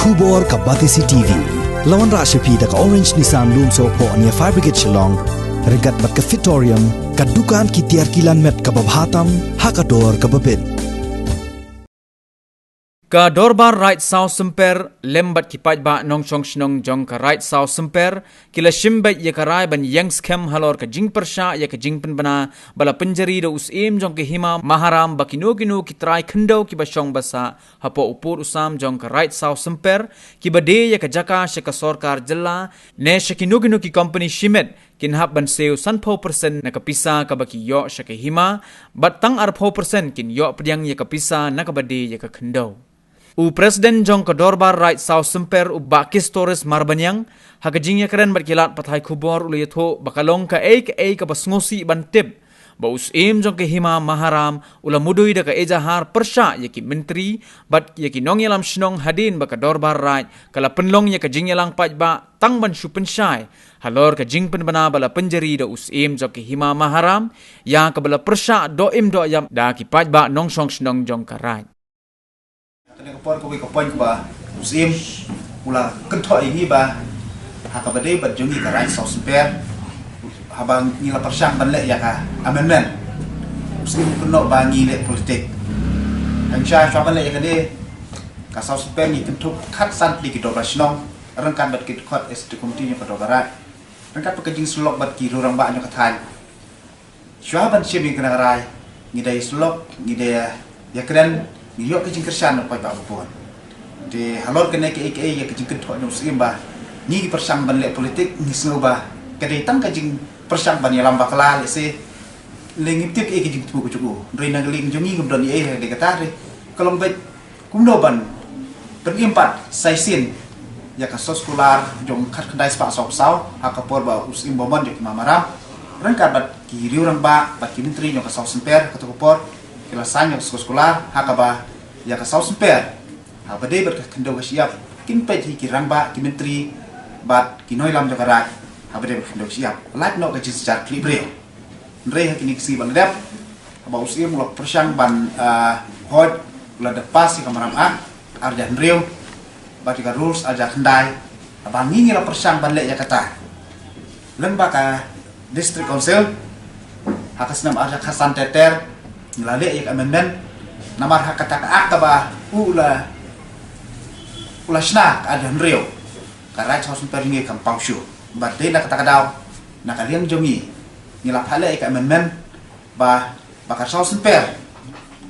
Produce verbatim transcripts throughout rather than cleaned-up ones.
Khubor ka Batesi T V. La wanrah sha phi da ka Orange Nissan Lumsohphoh near Fire Brigade Shillong. Ryngkat bad ka Fitorium, ka dukan ki tiar ki lan met kaba bha tam ha ka dor kaba bit. Ka Dorbar Raid Sawsymper lem bad ki paidbah nongshong shnong jong ka Raid Sawsymper ki la shim beit ïa ka rai ban ïeng skhem halor ka jingpyrshah ïa ka jingpynbna ba la pynjari da u Syiem jong ka Hima Maharam ba kino kino ki trai khyndew kiba shong ba sah hapoh u pud u sam jong ka Raid Sawsymper kiba die ïa ka jaka sha ka sorkar jylla ne sha kino kino ki kompani shimet kin hap ban siew sanphew percent na ka pisa kaba ki ïoh sha ka hima, bad tang arphew percent kin ïoh pdiang ïa ka pisa na kaba die ïa ka khyndew. U President jong ka Dorbar Raid Sawsymper, u Bah Kistoris Marbaniang, ha ka jingïakren bad ki lad pathai khubor u la ïathuh ba ka long kaei kaei kaba sngewsih ban tip ba u Syiem jong ka Hima Maharam u la mudui da ka ejahar pyrshah ïa ki myntri bad ïa ki nongïalam shnong hadien ba ka Dorbar Raid ka la pynlong ïa ka jingïalang paidbah tang ban shu pynshai halor ka jingpynbna ba la pynjari da u Syiem jong ka Hima Maharam, ïa kaba la pyrshah doh im doh ïap da ki paidbah nongshong shnong jong ka Raid. Kane ka por kawei ka point ba u Syiem u la kynthoh ïa ngi ba ha kaba dei bad jong ngi ka Raid Sawsymper, haba ngi la pyrshang ban leh ïa ka amendment, u Syiem u kynnoh ba ngi leh politik. Hynrei shuwa ban leh ïa kane, ka Sawsymper ngi kynthup khatsan tylli ki dorbar shnong ryngkat bad ki dkhot executive committee jong ka Dorbar Raid, ryngkat bad ka jingsyllok bad ki rangbah jong ka thaiñ. Shuwa ban shim ïa kane ka rai, ngi da ïasyllok, ngi da ïakren, ngi ïoh ka jingkyrshan na paidbah ba bun. Te halor kane kaei kaei ïa ka jingkynthoh jong u Syiem ba ngi, ngi pyrshang ban leh politik, ngi sngew ba ka dei tang ka jingpyrshang ban ïalam bakla lehse, lei ngim tip ïa ka jingthmu ka jong u. Hynrei na ka liang jong ngi ngim don ei ei ha kata, hynrei ka long beit kumno ban pynim pat sa shisien ïa ka soskular jong khatkhyndai spah sawphew saw ha ka por ba u Syiem ba mon jong ka Hima Maharam ryngkat bad ki riew rangbah bad ki myntri jong ka Sawsymper, kato ka por ki la sign ïa ka soskular ha kaba ïa ka Sawsymper ha ba dei bad ka khyndew ka shyiap kin peit hi ki rangbah, ki myntri bad ki nongïalam jong ka Raid ha ba dei bad ka khyndew ka shyiap, lait noh ka jingsynshar khlieh briew. Hynrei ha kine ki sngi ba la dep, haba u Syiem u la pyrshang ban, ah, hoi, u la dep pass ïa ka Maram Act ar hajar hynriew bad ïa ka Rules ar hajar khyndai, haba ngi, ngi la pyrshang ban leh ïa kata. Lem bad ka District Council ha ka snem ar hajar khatsan ter ter ngi la leh ïa ka amendment, namar ha kata ka Act kaba u la, u la shna ar hajar hynriew, ka Raid Sawsymper ngi kam paw shuh. Bad dei na kata ka daw, na ka liang jong ngi, ngi la phah leh ïa ka amendment ba, ba ka Sawsymper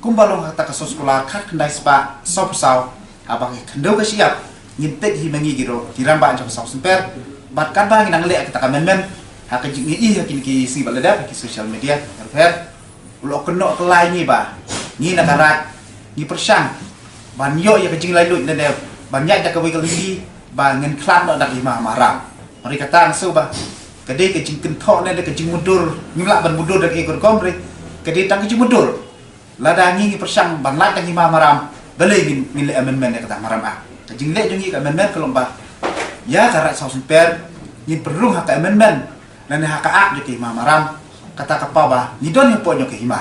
kumba long ha kata ka soskular khatkhyndai spah sawphew saw, haba ka khyndew ka shyiap ngin peit hi ma ngi ki ro, ki rangbah jong ka Sawsymper. Bad katba ngi nang leh kata ka amendment, ha ka jing, ngi ïohi ha kine ki sngi ba la dep ha ki social media, ka ruh her u la kynnoh kyllai ngi ba ngi na ka Raid ngi pyrshang ban ïoh ïa ka jinglaitluid lane ban ïaid da kawei ka lynti ba ngin khlad noh da ka Hima Maharam. Hynrei kata nga sngew ba ka dei ka jingkynthoh ne ka jingmudui, ngim lah ban mudui da kaei ka rukom, hynrei ka dei tang ka jingmudui. Lada ngi, ngi pyrshang ban lait da ka Hima Maharam, balei ngin, ngin leh amendment ïa kata ka Maram Act? Ka jingleh jong ngi ka amendment ka long ba ïa ka Raid Sawsymper ngin pynrung ha ka amendment lane ha ka Act jong ka Hima Maharam, kata ka paw ba ngi don hapoh jong ka hima.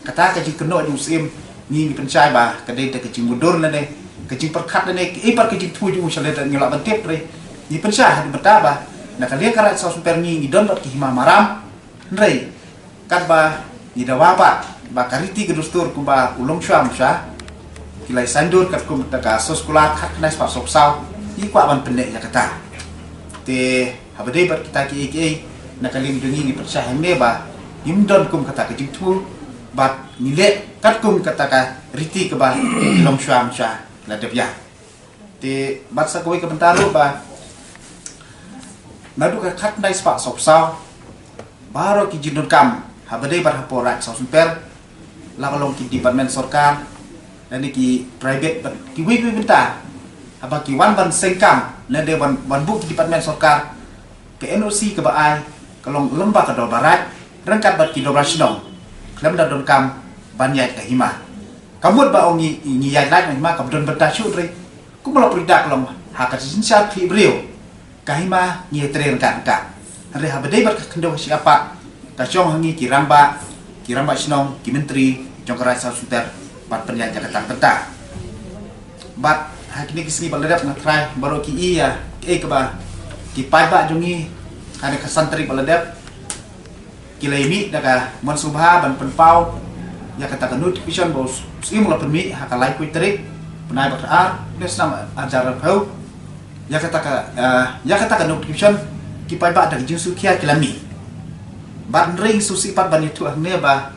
Kata ka jingkynnoh jong u Syiem ngi, ngi pynshai ba ka dei da ka jingmudui lane ka jingpyrkhat lane kaei pat ka jingthmu jong u shalei da ngi lah ban tip, hynrei ngi pynshai ha ka bynta ba na ka liang ka Raid Sawsymper ngi, ngi don bad ka Hima Maharam. Hynrei katba ngi dawa pat ba ka riti ka dustur kumba u longshuwa manshuwa ki la ïasaindur katkum kata ka soskular khatkhyndai spah sawphew saw, ngi kwah ban pynneh ïa kata. Te haba dei bad kita kiei kiei, na ka liang jong ngi, ngi pyrshah hangne ba ngim don kum kata ka jingthmu bad ngi leh katkum kata ka riti kaba ki longshuwa manshuwa ki la dep ïa. Te bad sa kawei ka bynta ruh ba naduh ka khatkhyndai spah sawphew saw, baroh ki jingdonkam haba dei bad hapoh Raid Sawsymper, la ka long ki department sorkar lane ki private bad kiwei kiwei bynta, haba ki wan ban seng kam lane ban, ban buh ki department sorkar, ka N O C kaba ai ka long lem bad ka Dorbar Raid ryngkat bad ki dorbar shnong khlem da donkam ban ïaid ka hima. Ka mut ba ong ngi, ngi ïaid lait na hima kam don bynta shuh, hynrei kumba la pyrshah ka long ha ka jingsynshar khlieh briew, ka hima ngi ïatrei ryngkat ryngkat. Hynrei haba dei bad ka khyndew ka shyiap pat, ka shong ha ngi ki rangbah, ki rangbah shnong, ki myntri jong ka Raid Sawsymper ban pynïaid ïa kata ka bynta. Bad Ha kine ki sngi ba la dep nga trai baroh ki i ïa, eh, kaba ki paidbah jong ngi ha kane ka san tarik ba la dep ki la ïa mih da ka mon sngewbha ban pynpaw ïa kata ka notification ba u Syiem u la pynmih ha ka laiphew tarik bnai ba khatar ne snem ar hajar arphew. Ïa kata ka, eh, ïa kata ka notification ki paidbah da ka jingsngewkhia ki la mih. Bad hynrei sngewsih pat ban ïathuh hangne ba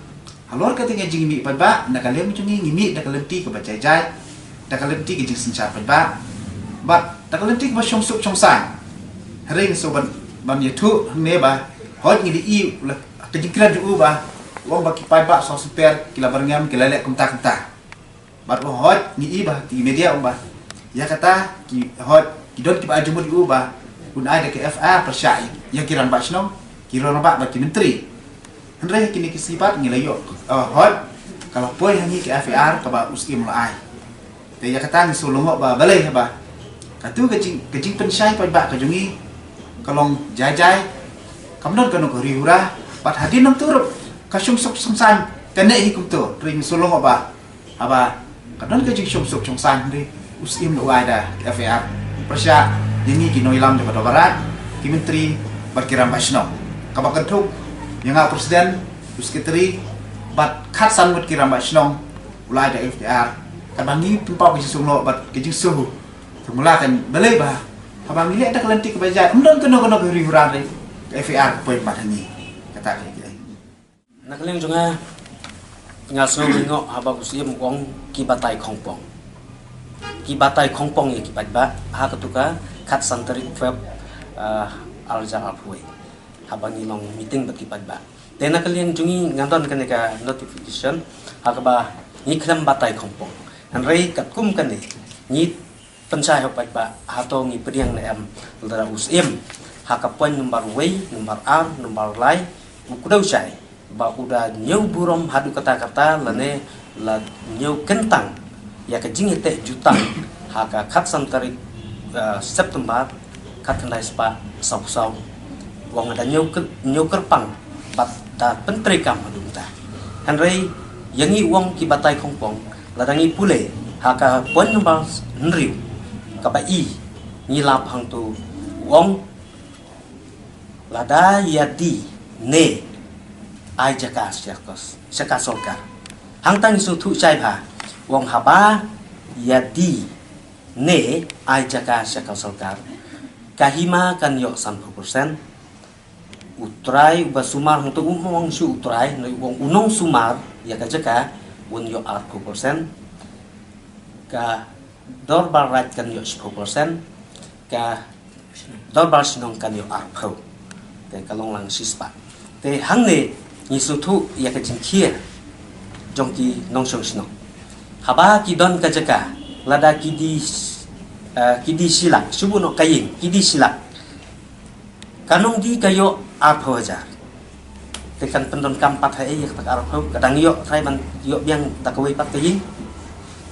halor kata ka jingmih paidbah, na ka liang jong ngi ngi mih da ka lynti kaba jai jai, da ka lynti ka jingsynshar paidbah, bad da ka lynti kaba shong suk shong saiñ. Hynrei ngi shu ban, ban ïathuh hangne ba hooid ngi la ïohi la ka jingkren jong u ba u ong ba ki paidbah Sohsynper ki la byrngem, ki la leh kumta kumta. Bad u hooid ngi i ba ki media u ong ba ïa kata ki hooid ki don kiba ai jingmut ïa u ba un ai da ka F I R pyrshah ïa ki rangbah shnong, ki rangbah bad ki myntri. Hynrei ha kine ki sngi pat ngi la ïoh, eh, hooid ka la poi ha ngi ka F I R kaba u Syiem u la ai. Te ïa kata ngi shu lyngngoh ba balei haba katu ka jing, ka jingpynshai paidbah ka jong ngi ka long jai jai, kam don kano ka huri hura. Bad hadien nangta ruh ka shong suk shong saiñ ka neh hi kumta. Hynrei ngi shu lyngngoh ba haba ka don ka jingshong suk shong saiñ, hynrei u Syiem u la ai da ka F I R pyrshah ïa ngi ki nongïalam jong ka Dorbar Raid, ki myntri bad ki rangbah shnong. Kaba kynthup ïa nga u president, u secretary bad khatsan ngut ki rangbah shnong u la ai da ka F I R. Kaba ngi pynpaw ka jingsngewnguh bad ka jingsngew. Te mula kan balei ba haba ngi leh da ka lynti kaba jai, ym don kano kano ka huri hura, hynrei ka F I R ka poi bad ha ngi. Kata ka, ka Na ka liang jong nga, nga sngew lyngngoh haba u Syiem u ong ki batai khongpong. Ki batai khongpong ïa ki paidbah ha katu ka khatsan tarik Feb, ah, ar hajar arphew wei. Haba ngi long meeting bad ki paidbah. Te na ka liang jong ngi nga don kane ka notification ha kaba ngi khlem batai khongpong. Hynrei katkum kane ngi pynshai ha u paidbah hato ngi pdiang ne em lada u Syiem ha ka point number wei, number ar, number lai u kdew shai ba u da ñiew burom haduh katta katta lane la ñiew kyntang ïa ka jingïateh jutang ha ka khatsan tarik, eh, September khatkhyndai spah sawphew saw. U ong da ñiew kyr-, ñiew kyrpang bad da pyntreikam haduh mynta. Hynrei ïa ngi u ong ki batai khongpong, lada ngi pule ha ka point number hynriew kaba i ngi lap hangto u ong lada ïa die ne ai jaka sha ka, sha ka sorkar. Hangta ngi sngewthuh shai bha u ong haba ïa die ne ai jaka sha ka sorkar, ka hima kan ïoh sanphew percent. U trai uba sumar hangto um ong shuh u trai, hynrei u ong u nongsumar ïa ka jaka un ïoh arphew percent. Ka Dorbar Raid kan ïoh shiphew percent. Ka Dorbar Shnong kan ïoh arphew. Te ka long lang shispah. Te hangne ngi sngewthuh ïa ka jingkhia jong ki nongshong shnong. Haba ki don ka jaka, lada ki die, eh, ki die shi lak, shu buh noh ka ïing, ki die shi lak. Ka nongdie ka ïoh arphew hajar. Te kan pyndonkam pat ha ei ïa kata ka arphew, ka dang ïoh trai ban ïoh biang da kawei pat ka ïing.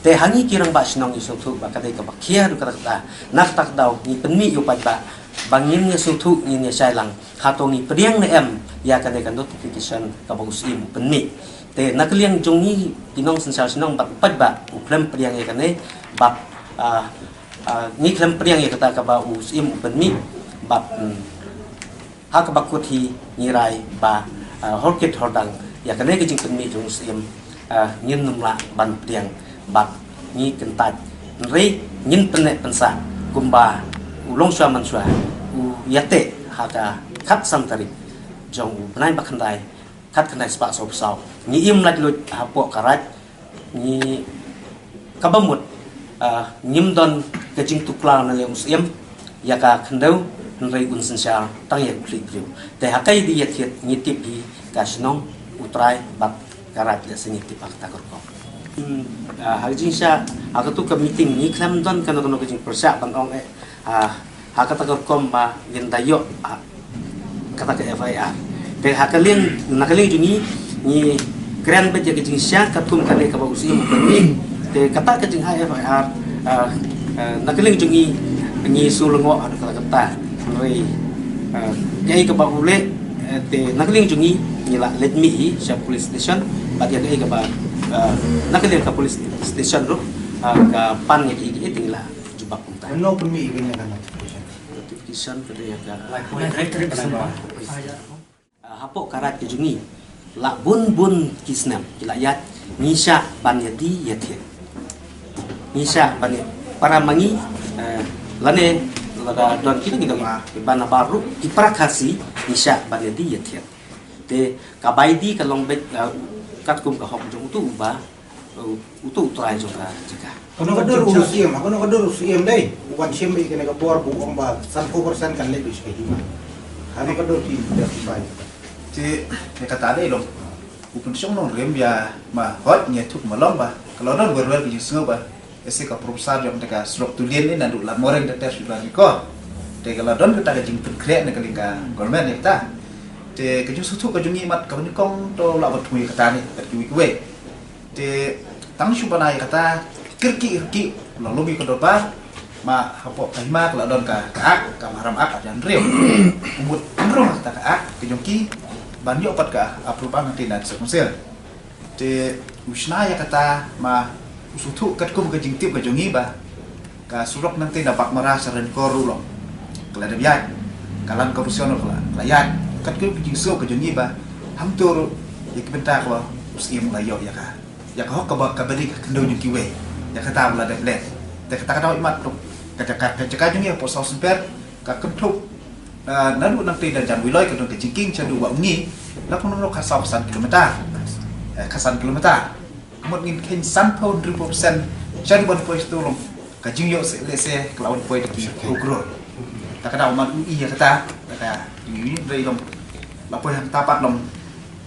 Te ha ngi ki rangbah shnong ngi sngewthuh ba ka dei kaba khia haduh katta katta. Na kata ka daw ngi pynmih ïa u paidbah ba ngin ïa sngewthuh, ngin ïa shai lang hato ngi pdiang ne em ïa kane ka notification kaba u Syiem u pynmih. Te na ka liang jong ngi ki nongsynshar shnong bad u paidbah u khlem pdiang ïa kane bad, ah, ah, ngi khlem pdiang ïa kata kaba u Syiem u pynmih bad, hmm, ha kaba kut hi ngi rai ba, ah, hor kit hor dang ïa kane ka jingpynmih jong u Syiem, ah, ngin ym lah ban pdiang bad ngi kyntait. Hynrei ngin pynneh pynsah kumba u longshuwa manshuwa u ïateh ha ka khatsan tarik jong u bnai ba khyndai khatkhyndai spah sawphew saw. Ngi im laitluid hapoh ka Raid, ngi kaba mut, ah, ngim don ka jingtuklar na liang u Syiem ïa ka khyndew, hynrei un synshar tang ïa u khlieh briew. Te ha kaei de ïa thied ngi tip hi ka shnong, u trai bad ka Raid, lehse ngi tip ha kata ka rukom. Hmm, ah, ha ka jingshisha ha katu ka meeting ngi khlem don kano kano ka jingpyrshah ban ong eh, ah, ha kata ka rukom ba ngin da ïoh, ah, kata ka F I R. Te ha ka liang, na ka liang jong ngi ngi kren beit ïa ka jingshisha katkum kane kaba u Syiem u pynmih. Te kata ka jingai F I R, ah, ah, na ka liang jong ngi ngi shu lyngngoh haduh katta katta. Hynrei, ah, kaei kaba u leh, eh, te na ka liang jong ngi ngi la leit mih hi sha police station bad ïa kaei kaba, ah, na ka liang ka police station ruh Ah, ka pan ïa ki, ki, ki la jubab kumta. Mano pynmih ïa kane ka notification? Notification ka dei ïa ka. Lai poi. Lai poi tarik Disember. Ah, hapoh ka raid ka jong ngi, la bun bun ki snem ki la ïaid, ngi shah ban ïa di ïa thied. Ngi shah ban ïa para ma ngi, eh, lane lada don ki, ngi don ki ban na baroh ki para Khasi, ngi shah ban ïa di ïa thied. Te ka bai di ka long beit, eh, katkum ka hok jong utu uba, eh, utu u trai jong ka jaka. Kano ka dur u Syiem, kano ka dur u Syiem dei. U wan shim ïa kane ka bor, u ong ba sanphew percent kan leit sha ka hima. Kano ka dur ki, ki bai. Te ïa kata dei long. U pynshong nongrim ïa ma hot ngi ïathuh ma long ba ka la don wer wer ki jingsngew ba ese ka professor jong te ka surok two lane ne naduh Ladmoreng te ter shuh ban ko. Te ka la don kata ka jingpynkhreh na ka liang ka government ïa kata. Te ka jingsngewthuh ka jong ngi mat ka banyngkong to la ban thmu ïa kata ne kat kiwei kiwei. Te tang shu ban ai kata kyrkieh kyrkieh la lum ïa ka dorbar. Ma hapoh ka hima ka la don ka, ka ak, ka Maharam Ak, ka jan riu. Mut hynriew kata ka ak ka jong ki ban ïoh pat ka approve nangta na District Council. Te u shna ïa kata ma u sngewthuh katkum ka jingtip ka jong ngi ba ka surok nangta na Baghmara sha Ranikor ruh long ka la dep ïaid, ka Land Corporation ruh ka la, ka la ïaid. Katkum ka jingsngew ka jong ngi ba hangto ruh ïa ka bynta kaba u Syiem u la ïoh ïa ka, ïa ka hok kaba, kaba dei ka khyndew jong kiwei. Ïa kata ba la dep leh. Te kata ka daw imat ruh ka jaka, ka jaka jong ngi hapoh South Symper ka kynthup, ah, naduh nangta da Jan Wiloi ka don ka jingkieng shaduh Wah Umngi, la kumno kumno ka saw phew san kilometer. Eh, ka san kilometer. Mut ngin kheiñ sanphew hynriew percent shaduh ban poi sha tu long ka jingïoh se lehse ka la wan poi da ki hynriew klur. Ta ka daw man u i ïa kata, ta ka jingïoh dei long la poi hangta pat long.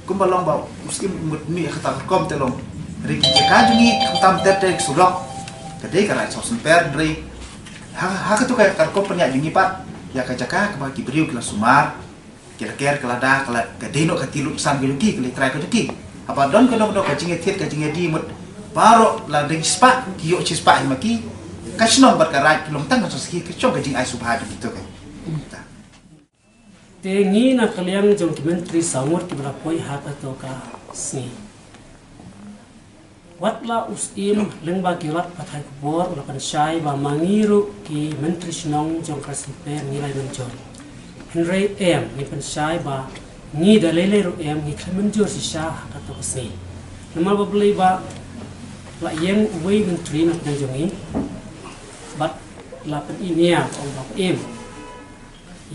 Kumba long ba u Syiem mut mih ha kata ka rukom te long. Hynrei ki jaka jong ngi khamtam ter ter ki surok ka dei ka raid South Symper, hynrei ha, ha katu ka rukom pynïaid jong ngi pat ïa ka jaka kaba ki briew ki la sumar, ki la ker, ki la da, ki la, ka dei noh ka kti lut san ka jong ki, ka leit trai ka jong ki. Haba don kano kano ka jingïathied ka jingïadie mut baroh la dang shispah, ki ïoh shispah hi ma ki. Ka shnong bad ka raid ki long tang ka shisha, ka shong ka jingai sngewbha jong kito ka. Te ngi na ka liang jong ki myntri saw ngut kiba la poi ha kato ka sngi. Wat la u Syiem lyngba ki lad pathai khubor la pynshai ba ma ngi ruh ki myntri shnong jong ka Symper ngi la ïa mynjur. Hynrei em, ngi pynshai ba ngi da lei lei ruh em ngi khlem mynjur shisha ha kato ka sngi. Namar ba balei ba la ïeng uwei u myntri na pdeng jong ngi bad la pyni nia ba ong ba em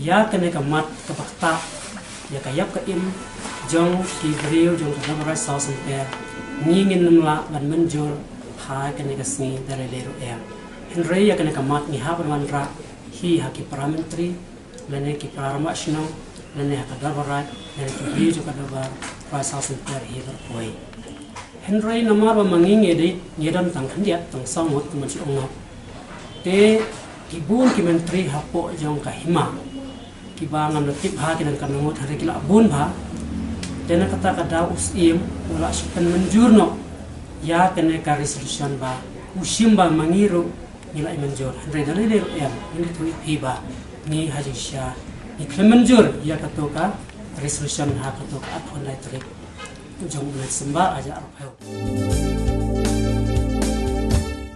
ïa kane ka mat kaba ktah ïa ka ïap ka im jong ki briew jong ka Dorbar Raid South Symper, ngi ngin nym lah ban mynjur ha kane ka sngi da lei lei ruh em. Hynrei ïa kane ka mat ngi hap ban wanrah hi ha ki para myntri lane ki para rangbah shnong lane ha ka Dorbar Raid lane ki briew jong ka Dorbar Raid South Symper hi baroh kawei. Hynrei namar ba ma ngi ngi dei, ngi don tang khyndiat, tang saw ngut kumba shu ong noh. Te ki bun ki myntri hapoh jong ka hima kiba ngam da tip ha ki don katno ngut, hynrei ki la bun bha. Te na kata ka daw u Syiem u la shu pynmynjur noh ïa kane ka resolution ba u shim ba ma ngi ruh ngi la ïa mynjur. Hynrei da lei lei ruh em, ngi ïathuh ïa phi ba ngi ha jingshisha ngi khlem mynjur ïa kato ka resolution ha kato ka arphew lai tarik jong u bnai December hajar arphew.